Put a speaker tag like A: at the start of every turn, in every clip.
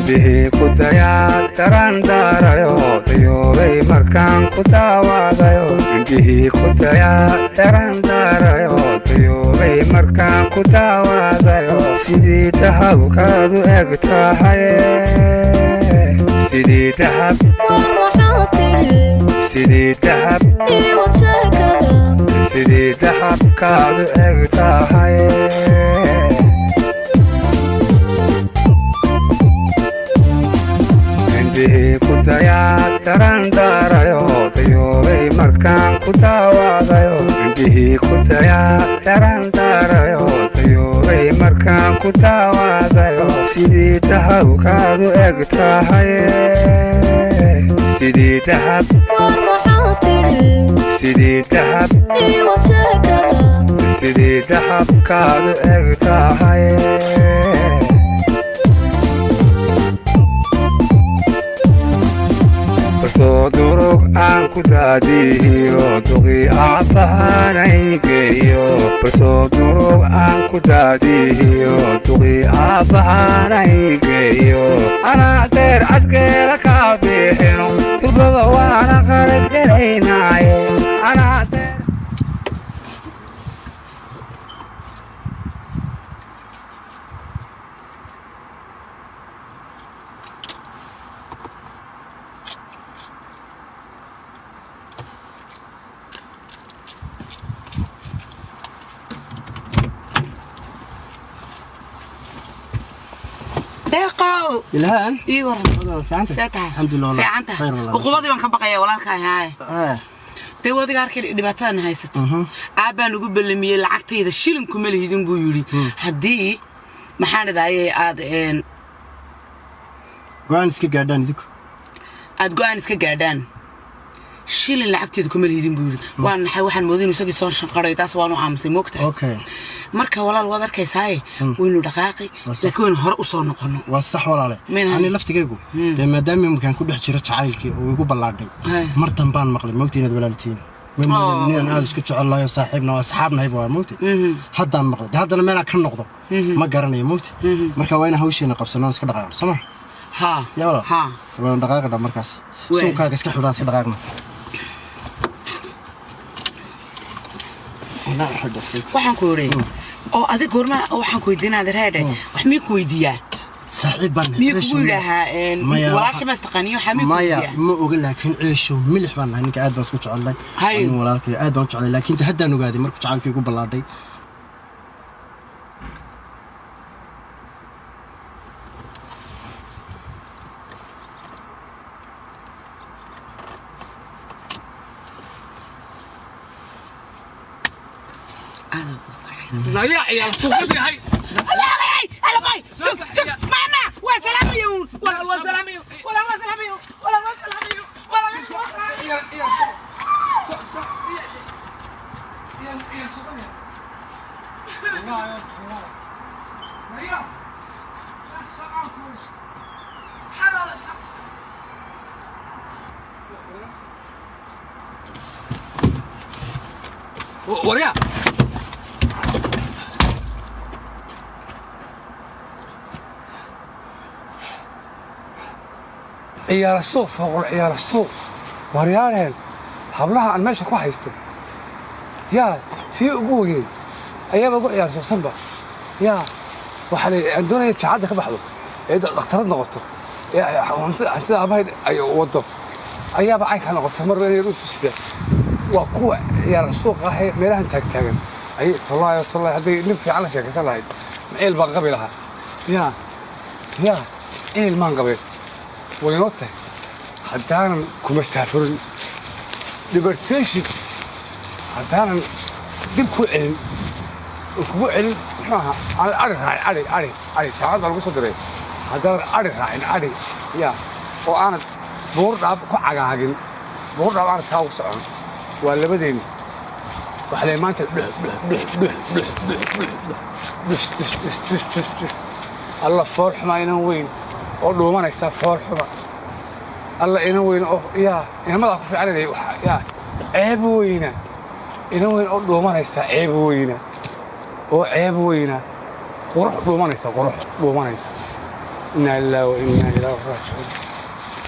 A: Indhihii ku dayaa daran daarayo, dayoobay markaan ku daawadayo. Indhihii ku dayaa daran daarayo, dayoobay markaan ku daawadayo. Sidii dahabkaadu eg tahaye, sidii dahab, sidii dahab, sidii dahabkaadu eg tahaye. Indhihii ku dayaa daran daarayo, dayoobay markaan ku daawadayo. Indhihii ku dayaa daran daarayo, dayoobay markaan ku daawadayo. Sidii dahabkaadu eg tahaye, sidii dahab, sidii dahab, sidii dahabkaadu eg tahaye. Balsoo durug aan ku daadihiyo, duqii aabbahanay geeyo. Balsoo durug aan ku daadihiyo, duqii aabbahanay geeyo. Anaa deer cadkeeda kaa bixino, durbaba waana qalad gelaynaaye. Anaa deer
B: Deeqow.
C: Ilhaan.
B: Ii waran?
C: Wadaad fiicanta?
B: See tahay?
C: Alxamdulillah wallah.
B: Fiican tahay?
C: Khayr wallah.
B: Uqubadii baan ka baqaya, walaalkaa haaye. Dee wadiga arkay dhibaatadan haysata. Aabbaan ugu ballamiyey, lacagtayda shilin kuma lihidin buu yidhi, haddii maxaan idhahaye aad
C: Go'aan iska gaadhaan idinku.
B: Aad go'aan iska gaadhaan, shilin lacagteeda kuma lihidin buu yidhi. Waan naxay, waxaan mooday inuu isagii soo shanqarayo. Taas waanu aamusay, moogtahay. Marka walaal, waad arkaysaaye, waynu dhaqaaqay, laakiin waynu hore u soo noqono.
C: Waa sax, walaale. Ani laftigaygu dee maadaama iminkaan ku dhex jiro jacaylkii oo igu ballaadhay, mar dambaan maqlay, moogta, inaad walaaltihiin. Ninaan aad isku jecel lahayo, saaxiibna waa, asxaabnahay waa, moogta. Haddaan maqlay. Dee haddana meelaan ka noqdo ma garanayo, moogta. Marka waa inaan hawsheena qabsano, iska dhaqaaqno, soo ma?
B: Haa.
C: Yaa walaal.
B: Haa.
C: Waan dhaqaaqna markaas. Suunkaaga iska xidhaan, iska dhaqaaqna.
B: Waxaan ku idhi oo adig goorma waxaan ku weydiinaa, reedhe, wax miyuu ku weydiiyaa?
C: Saaxiib baan.
B: Miyuu kugu yidhaahaa walaasha ma istaqaaniyo? Waxaa miyuu ku
C: Maya.
B: weydiiyaa?
C: Ma oga, laakiin ceesho milix baan nahay. Ninka aad baan isku jecelnay. Nin walaalkay aad baan u jeclay, laakiin haddaan ogaaday markuu jacaylkii igu ballaadhay.
B: Aad ugu farxay.
D: Nayaa, ciyaal suuqad yahay.
B: Alamay, sug, sug, mama waa salaamayo, walaal waa salaamayo, walaal waa salaamayo, walaal waa salaamayo, walaal waa salaamayo.
D: Ciyaal ciyaal suuq ciyaal ciyaal suuqad yahay. Wallaahi wallaahi. Nayaa. Sacaan ku wareys. Xalaal sac. Waryaa. Ciyaal suuq, fooqol ciyaal suuq. Waryaalheen, hablaha aan meesha ku haysto yaa tii ugu weynay ayaaba ugu ciyaar suuqsanba. Yaa waxaa la aan doonaya jaacadda ka baxdo ee dhakhtarad noqoto ee hantida aabahay ay waddo ayaaba caynkaa noqotay. Marba inay u tusisa waa kuwa ciyaar suuqa ah ee meelahan taagtaagan. Ayay tollaayo tollaay, hadday nin fiican la sheekaysan lahayd, ciil baan qabi lahaa. Yaa ciil maan qabeen. Waynoo tahay haddaanan kumastaafurin deportation, haddaanan dib ku celin oo kugu celin, muxuu ahaa, aan ari raacin, ari ari ari jaamacad baa lagu soo diray. Haddaanan ari raacin, ari yaa oo aanad buur dhaab ku cagaagin, buur dhaab aanad saa ugu socon, waa labadeeni. Waxaa lay maanta dhux dhux dhux dhux dhux dhux dhux dhux dus dus dus dus dus dus. Alla fool xumaa, inan weyn oo dhuumanaysa, fool xuma. Alla inan weyn oo yaa inamadaa ku fiican inay yaa ceeb weyna, inan weyn oo dhuumanaysa, ceeb weyna oo ceeb weyna, qurux dhuumanaysa, qurux dhuumanaysa. Inaa lillahi wa innaa ilaahi raajicuun.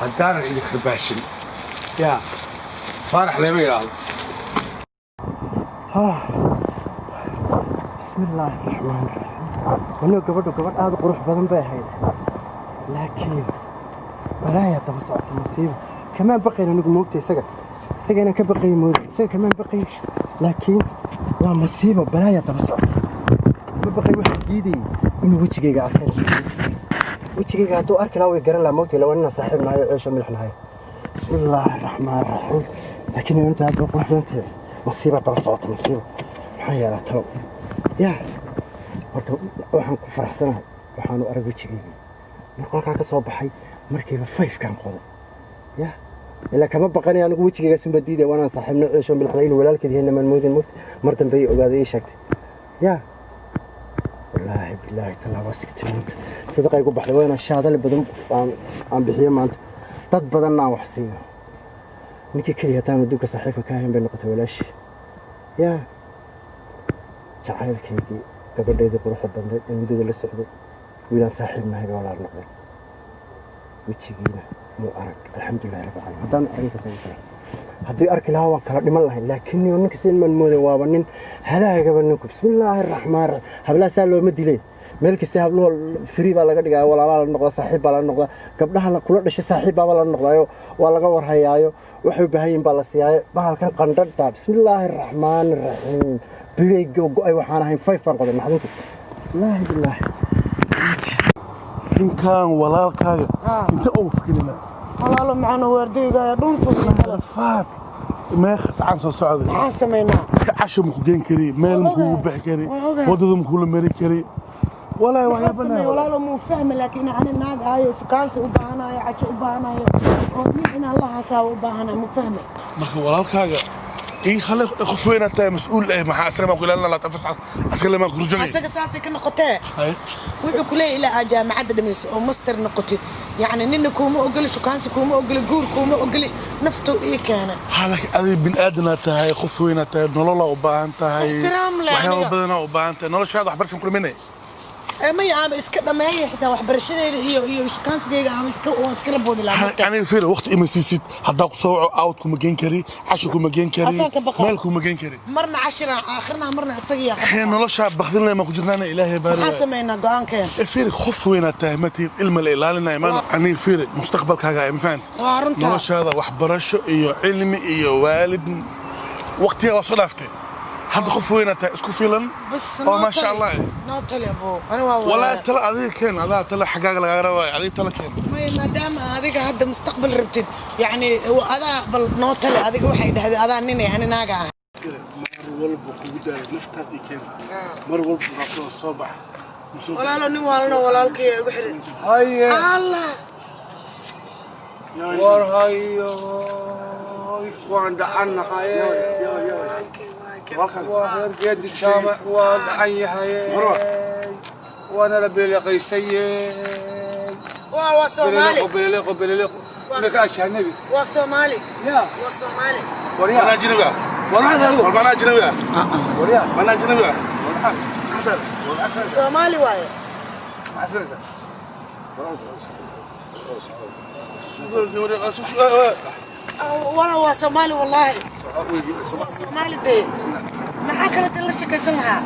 D: Haddaanan idin karbaashin, yaa Faarax lama yidhaahdo.
C: Bismi illaahi raxmaan raxiim. Waniga gabadhu gabadh aada u qurux badan bay ahayd, laakiin balaayaa daba socota, masiibo. Kamaan baqayn anigu, moogta, isaga inaan ka baqayn mooda, isaga kamaan baqayn, laakiin waa masiibo, balaayaa daba socota. Ma baqayn, waxaan diidayay inuu wejigayga arkay. Wejigayga hadduu arki lahaa, way garan lahaa, moogta, ila waa ninaan saaxiib nahay oo ceesho milix nahay. Bismi illaahi raxmaan raxiim. Laakiin inanta aad bay qurux badan tahay. Masiibaa daba socota, masiibo. Maxaa yeelaa talow? Yaa horta waxaan ku faraxsanahay waxaanu arag wejigaygii markuu halkaa ka soo baxay. Markiiba fayfkaan qoday. Ya ilaa kama baqanay anigu, wejigaygaas unbaa diidaya. Waanaan saaxiibno, ceesho milixna, inuu walaalkeed yahay namaan moodin, moogta. Mar dambe ay ogaaday, ii sheegtay. Yaa wallaahi bilaahi tallaa, waa sigtay maanta. Sadaqay ku baxday. Waa inaan shaadale badan aan bixiyo maanta, dad badanna aan wax siiyo. Ninkii keliya haddaan adduunka saaxiibka ka ahayn bay noqotay walaashii. Yaa jacaylkaygii, gabadhaydii quruxda badneed ee muddada la socday, wiilaan saaxiib nahay bay walaal noqday. Wejigiina muu arag. Alxamdulilahi rabbi caalamiin. Haddaan arrintaas ugu filan, haddii arki lahaa waan kala dhiman lahayn. Laakiin ninka sidin maan mooday, waaba nin halaagaba ninku. Bismillaahi raxmaan raxiim. Hablaha saa looma dilay. Meel kasta habluhu free baa laga dhigaa, walaalaa la noqdaa, saaxiib baa la noqdaa, gabdhaha kula dhashay saaxiib baaba la noqdaayo, waa laga warhayaayo, waxay u baahan yihin baa la siiyaayo. Bahalkan qandhadha, bismillaahi raxmaan raxiim, bigayga go-ay waxaan ahayn fayf baan qoday naxdinta. Wallaahi bilaahi.
E: Ninkan walaalkaaga inta uu fikirina.
F: Walaalo macano, waardayga dhuntu.
E: Faad meeqa sacaan soo socday.
F: Maxaan samaynaa?
E: Casho maku geen kari, meel makugu bixi kari, wadada makula mari kari. Walaahi waxyaabana.
F: Walaalo muu fahmi, laakiin ani naag ahayo, shukaansi u baahanayo, cajo u baahanayo, oo nin inaan la hasaawo u baahanayo, mu fahmi.
E: Marka walaalkaaga ii khale, qof weynaad tahay, mas-uul eh, maxaa asaga maa ku ilaalina? 24 sac asaga lemaa kurjagay.
F: Asaga saasay ka noqotee. Wuxuu ku leeyahay ilaa aad jaamacadda dhamayso oo master noqotid, yacni nina kuuma ogoli, shukaansi kuuma ogoli, guur kuuma ogoli. Naftuu ii keenay.
E: Ha, laakiin adiga bin aadanaad tahay, qof weynaad tahay, nololaa u baahan tahay.
F: Ixtiraam leh
E: waxyaaba
F: aniga.
E: Badanaa u baahan tahay noloshaada. Waxbarashan ku dhaminay.
F: Maya, ama iska dhameeya xitaa waxbarashadeeda iyo shukaansigayga, ama iska waan iskala boodi lahaa.
E: Aniga fiir, waqti ima siisid. Haddaa ku soo waco, out kuma geen kari, casho kuma geen kari.
F: Asaan ka baqa.
E: Meel kuma geen kari.
F: Marna cashiraan aakhirnaa, marna isagiyaa.
E: Hee, noloshaa bakdin leh ma ku jirnaana, Ilaahay baari.
F: Maxaan samaynaa go-aankeen?
E: Fiiri, qof weynaad tahay, ma tihid ilma la ilaalinaya maana. Aniga fiiri, mustaqbalkaaga ay ma fahanti?
F: Waa runta.
E: Noloshaada waxbarasho iyo cilmi iyo waalid waqtiga waa soo dhaaftay. Hadda qof weynaad tahay, isku filan
F: bas.
E: oo maasha Allah.
F: Noo tali, abo, ani waa
E: walaa tala adiga keen, adaa tala xaggaaga lagaaga rabaayo, adiga tala keen.
F: Maya, maadaama adiga hadda mustaqbal rabtid, yacni adaa bal noo tali. Adiga waxay dhahday adaa ninay, ani naaga ah.
E: Mar walba kugu daalay naftaad i keen, mar walba waxaa soo bax.
F: Walaalo, nin waalno walaalkay igu xiran.
D: Haye.
F: Allah.
D: War hayo, waan dhacannahay. Waa reer Geedi Jaamac, waa dhacan yahay, waana la beeleqaysaye.
F: Waa Soomaali.
D: Beleleqo, beleleqo, ninka ajanabi.
F: Waa Soomaali.
D: Ya.
F: Waa Soomaali.
D: Waryaa.
E: Manaa ajnabi ah?
D: War maxaad adigu?
E: War manaa ajnabi ah?
D: Waryaa.
E: Manaa ajnabi ah?
D: War maxaad? War maxaad samaysaa?
F: Soomaali waaye.
D: Maxaad samaysaa?
F: Wala waa Soomaali, wallaahi waa Soomaali. Dee maxaa kale tan la shakaysan lahaa?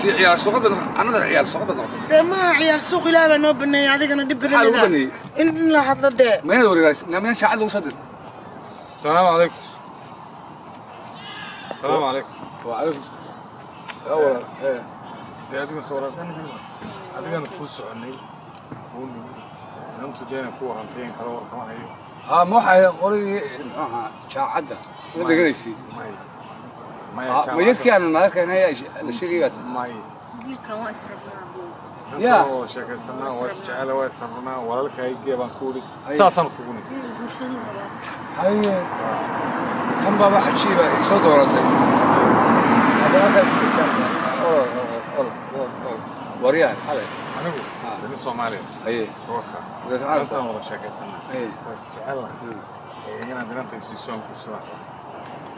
D: Ciyaar suuqad baad anadana, ciyaar suuqad baad noqotay.
F: Dee maaha ciyaar suuq, Ilaah baa noo baneeyay, adigana dhib
D: Maxaa lagu
F: badanida
D: baneeyey?
F: In la hadlo dee.
D: Ma inaad wareegaalis miyaan jaacad lagu soo dir?
G: السلام عليكم، السلام عليكم.
D: وعليكم السلام يا walaal ee.
G: Dee adiga soo adigana kuu soconay, kuu nimi inantu deena ku warantay in kala warkama hayo.
D: Haa, ma waxay qoladii muxuu ahaa jaacadda la dheganaysay?
G: Maya, maya.
D: Ma yadkii aan nadarkayna la sheegay baa tahay?
G: Maya.
H: Wiilkan waa israbnaa buu.
D: Ya.
G: Inta sheekaysanaa, waa isjecela, waa isarnaa, walaalkaygee baan ku uri, saasaan kugu nimi.
H: Inuu guursaduu rabaa.
D: Haye, tan baaba cajiiba isoo dooratay. Haddana halkaas waryahan xalay.
G: Anigu nin Soomaaliya.
D: Haye.
G: Warka
D: Maxaad
G: intaan wada sheekaysanaa,
D: Haye.
G: waa isjecela, inaad inanta isiiso aan guursadaan.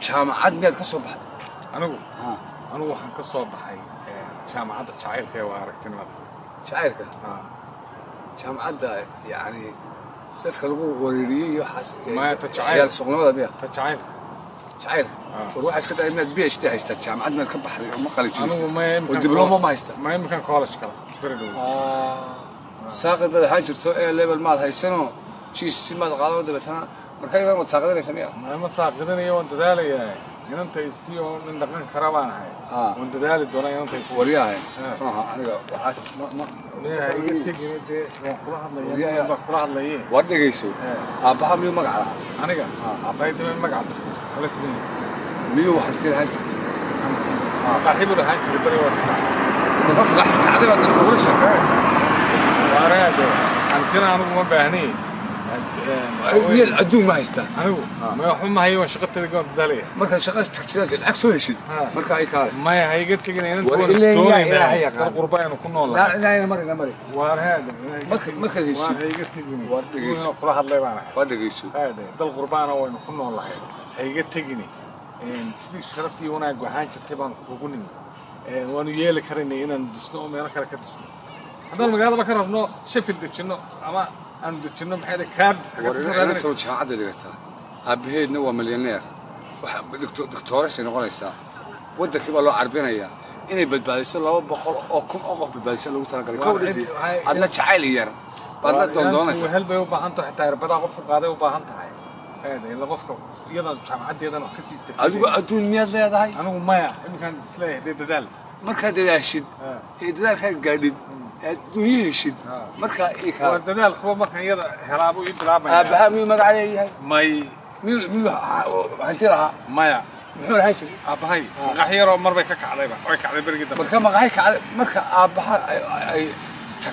D: Jaamacad miyaad ka soo baxday?
G: Anigu
D: Ha.
G: Anigu waxaan ka soo baxay jaamacadda jacaylka ee waa aragtinimada.
D: Jacaylka?
G: Ah.
A: Jaamacadda, yani dadka lagu wareeriyey iyo waxaas.
G: Maya, ta jacayl.
A: Ciyaal suuqnimada miya?
G: Ta jacaylka.
A: Jacaylka? War waxaa iska daay, miyaad PhD haystaa? Jaamacad miyaad ka baxday oo ma qalin jebisay?
G: Anigu maya.
A: Oo dibloma ma haystaa?
G: Ma iminkan college kala beri dhow.
A: Saaqid baad ahaan jirto ee level maad haysanoo GCSE maad qaadano, dabeetana marka idan waad saaqidinaysa miya?
G: Ma saaqidinayo, waan dadaalayaa. Inanta isii oo nin dhaqan kara baan ahay. Waan dadaali doonaa, inanta isii.
A: Waryahay, maaha aniga waxaas ma
G: Leeyahay, iga tegin dee, waan kula hadlaya.
A: Waryahay.
G: Baan kula hadlaye.
A: War dhegayso, aabbaha miyuu magac lahaa?
G: Aniga aabbahay dame magac dadku kala siman.
A: Miyuu hanti lahaan jiray?
G: Hanti qaaxibu lahaan jiray, beri waa ka kacay.
A: Marka kacday baad nagula sheekanaysaa.
G: Waaraade, hantina anigu ma baahni.
A: Miyaad adduun ma haystaa?
G: Anigu ma waxba ma hayo, waan shaqo tagay, waan dadaalaya.
A: Markaad shaqa tagtid, lacag soo heshid, marka ay kaale.
G: Maya, ha iga tegin inanta.
A: War
G: waan
A: ilaa
G: istoonaynaa.
A: Ilaahay yaqaan.
G: Dal qurba aynu ku nool nahay.
A: Ilaa mari, ina mari.
G: Waaraade.
A: Markaad heshid.
G: Waar ha iga tegin.
A: War dhegeyso.
G: Inuu kula hadlay baan ahay.
A: Waa dhegeyso.
G: Haade, dal qurbaana waynu ku nool nahay, ha iga tegini. Sidii sharaftii wanaag ahaan jirtay baanu kugu nimi. Waanu yeeli karaynay inaanu dhisno oo meelo kale ka dhisno haddaan magaaladaba ka rabno, Sheffield dejinno ama aanu dejinno, maxay dhahay, Cardiff.
A: War inanta jaamacadda dhigataa, aabbaheedna waa milyaneer, waxa doctoressay noqonaysaa. Waddankii baa loo carbinayaa inay badbaadiso, 200,000 oo qof badbaadiso lagu talagalay. Kow dhidi, adna jacayl yar baad la doondoonaysaa.
G: Wehel bay u baahan tahay, xitaa irbadaa qofku qaaday u baahan tahay. Haade, ila qofka iyadan jaamacaddeedan wax ka sii istafiiday.
A: Adigu adduun miyaad leedahay?
G: Anigu maya, iminkaan isleeyahay dee dadaal.
A: Markaad dadaashid ee dadaalkaa gaadhid ee adduunyo heshid, markaa ii
G: Waa
A: kaa.
G: Dadaal kuwa markan iyada helaabuu ii bilaabmaya.
A: Aabbahaa miyuu magac leeyahay?
G: May.
A: Miyuu hanti lahaa?
G: Maya.
A: Muxuu lahaan jiray?
G: Aabbahay maqax yaroo mar bay ka kacdayba, way kacday berigii dambe.
A: Marka maqaxay kacday, marka aabbaha ay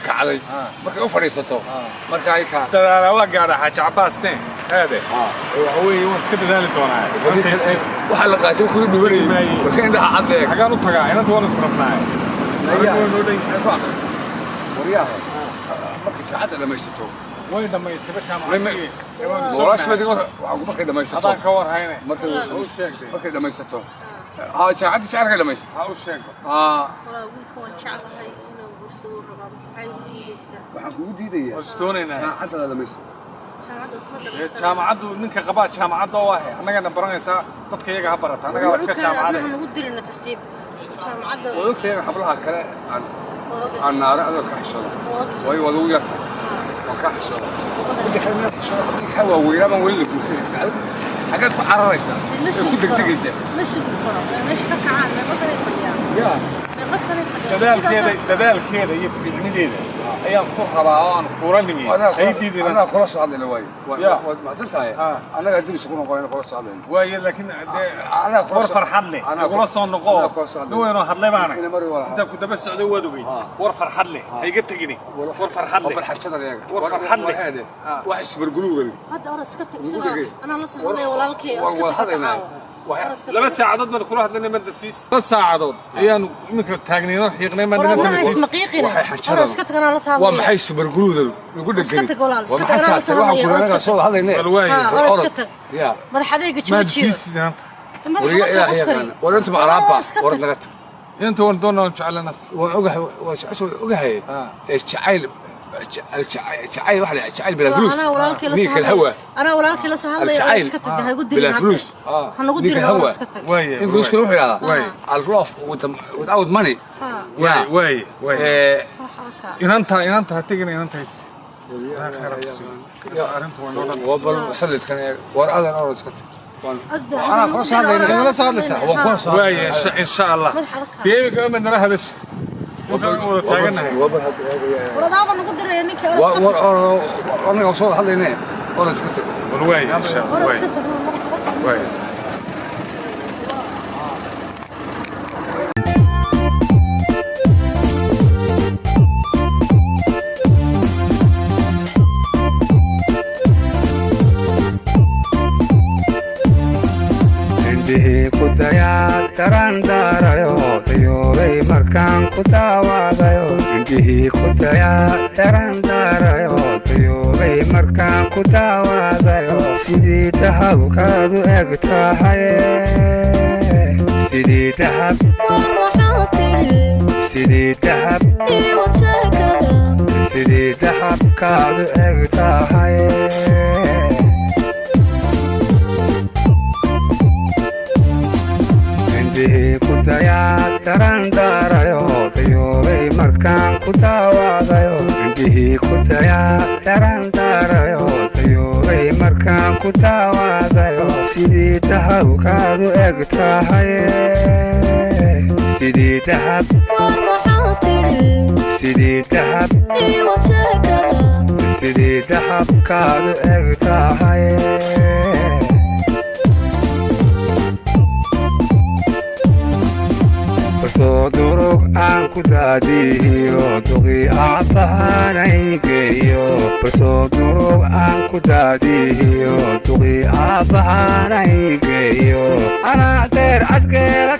A: kacday, markay u fadhiisato, marka ay kaa.
G: Dadaala waa gaadha, Xaaji Cabbaasne. Haade, waxa weeye, waan iska dadaali doonaa.
A: Waxaa la qaatay kuwii dhubanayay, marka indhaha cad leeg.
G: Xagaan u tagaa inanta? Waan israbnaa.
A: Waryaha, markay jaamacadda dhamaysato.
G: Way dhammaysaba jaamacaddii.
A: Walaasha waxaa markay dhamaysato.
G: Hadaan ka war hayne.
A: Markay
G: Ha u sheegday.
A: Markay dhamaysato, ha, jaamacadda jacaylka dhamaysay.
G: Ha u sheego.
H: Walaa, wiilka waan jeclahay, inaan guursado rabaa. Maxay igu diidaysaa?
A: Waxaan kugu diidayaa
G: Waan istoonaynaa.
A: Jaamacadda dhamaysato.
H: Jaamacadda soo
G: Dee
H: dhamaysan.
G: Jaamacaddu ninka qabaa jaamacadda oo ahe annagana baranaysaa, dadka iyaga ha barata, annaga waa iska jaamacade.
H: Waxaan ugu dirina tartiib jaamacadda.
A: Waad ogtahay hablaha kale aan
H: Waa ogahay.
A: aan naare adoo ka xishooda.
H: Waa ogahay.
A: Waayo waad ugu yartay, waan ka xishooda. Midda kale, meel xishooda hablihii kaa waaweynaa baan weli la guursanay. Xaggaad ku cararaysaa
H: Ma
A: ee ku
H: sugi karo.
A: degdegaysaa?
H: Ma sugi karo. Meesha ka kacaan, meeqa sanay fadhiyaan?
A: Yaa.
H: Meeqa sanay fadhiyaan?
G: Dadaalkeeda, dadaalkeeda iyo fiicnideeda ayaan ku rabaa oo aan kula nimi. Hay diidin.
A: Anaa kula soo hadlayna waayo.
G: Ya.
A: Waad mahadsan tahay. Annagaa dib isugu noqonayna, kula soo hadlayna.
G: Waaye, laakiin dee
A: Anaa kula
G: war farxad leh igula soo noqo.
A: Anaa kula soo hadlay.
G: Nin weynoo hadlay baana
A: Ina mari walaal.
G: Intaan ku daba socday waad ogey. War farxad leh ha iga tegini, war farxad leh.
A: Bal xajada leega.
G: War farxad leh.
A: Wax isbarguluuga.
H: Hadda ora iska tag
A: Ugu
H: isaga.
A: dhegay.
H: Anaa la soo hadlaya walaalkay,
A: War
H: iska
A: wada
H: tag
A: hadlaynaa.
H: caawa. Ora iska
G: Laba
H: tag.
G: saacadood baan kula hadlaynay madasiis, 2 saacadood ayaanu iminka taagnaynoo xiiqnay.
H: War
G: Maan
H: anaa ismaqiiqina.
A: Waxay xajada.
H: Ora iska tag, anaa la soo
A: Waa
H: hadlaya.
A: maxay subarguluuda lagu
H: Iska
A: dhegay?
H: tag walaal, iska tag, anaa la soo hadlaya, ora iska
A: Soo hadlaynaa.
G: Bal waaye.
H: Ha, ora iska tag.
A: Ya.
H: Madax adayga joojiyo.
G: Maadasiis inanta.
A: Wariga Ilaahay yaqaan. War inta ma alaabba, war naga tag.
G: Inanta waan doonaa, waan jeclanas.
A: Waan ogahay, waa jecesha, waan ogahay. Ee jacayl jacayl waxa la jacayl bilaa فلوس.
H: Anaa walaalkay la soo
A: نيك
H: hadlaya.
A: الهوى.
H: Anaa walaalkay la soo hadlaya, ora
A: الجعيل
H: iska tag, ha igu dirin
A: بلا
H: hadda.
A: فلوس.
H: Ha nagu
A: نيك
H: dirin, ora
A: الهوى.
H: iska tag.
A: Ingiriiskuna wuxuu yidhahdaa "love without money".
G: Waaye, waaye, waaye.
A: Ee.
G: Inanta, inanta ha tegina, inantays. Arrintu waa noo dhan.
A: Waa bal salidkan ee war adan orod iska tag.
H: Hadda
A: Anaa kula soo hadlayna.
G: Nala soo hadlaysaa?
A: Waan kula soo
G: Waaye, insha Allah.
H: Madax adag.
G: Dee iminka ma nala hadash, waxaan wada taaganahay.
A: Waa bal hadda eegaya.
H: War adaaba nagu diraya ninka, ora
A: War
H: iska
A: war
H: tag.
A: orod, anaga soo hadlaynee, orod iska tag.
G: Bal waaye, insha Allah.
H: Ora
G: Waaye.
H: iska tag, madax adag.
G: Waaye.
A: Indhihii ku dayaa daran daarayo, dayoobay markaan ku daawadayo. Indhihii ku dayaa daran daarayo, dayoobay markaan ku daawadayo. Sidii dahabkaadu eg tahaye, sidii dahab, sidii dahab.
D: Sidii dahabkaadu eg tahay. Indhihii ku dayaa daran daarayo, dayoobay markaan ku daawadayo. Indhihii ku dayaa daran daarayo, dayoobay markaan ku daawadayo. Sidii dahabkaadu eg tahay, sidii dahab, sidii dahab, sidii dahabkaadu eg tahay. Balsoo durug aan ku daadihiyo, duqii aabbahanaygeeyo. Balsoo durug aan ku daadihiyo, duqii aabbahanaygeeyo. Anaa deer cadgeela.